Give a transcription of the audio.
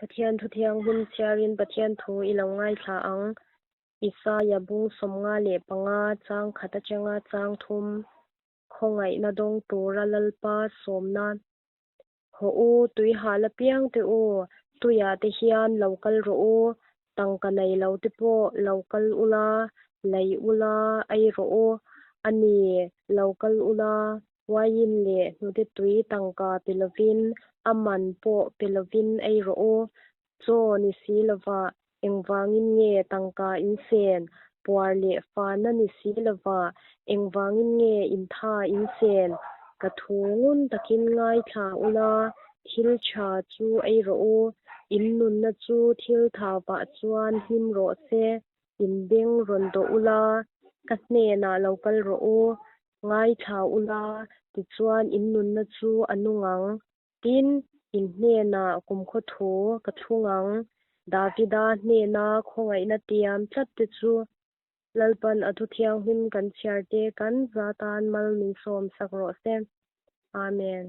Pathian thu thianghlim chhiarin Pathian thu i lo ngaithla ang. Isaia bung 55 chang khat atanga chang thum khawngaihna dawng tura Lalpa sawmna. Hawh u, tuihal apiang te u, tuiah te hian lo kal rawh u, tangka nei lo te pawh lo kal ula, lei ula, ei rawh u. A ni, lo kal ula, uaiin leh hnute tui tangka pe lovin, a man pawh pe lovin ei rawh u. Chaw ni si lovah engvangin nge tangka in sen? Puar leh fana ni si lovah engvangin nge in tha in sen? Ka thu ngun takin ngaithla ula, thil tha chu ei rawh u. In nunna chu thil tha vah chuan hlim rawh se. In beng rawn dawh ula, ka hnenah lo kal rawh u. Ngaithla ula, tichuan in nunna chu a nung ang. Tin, in hnenah kumkhaw thu ka thlung ang. Davida hnena khawngaihna tiam tlat te chu Lalpan a thu thianghlim kan chhiar te kan za tan mal min sawm sak rawh se. Amen.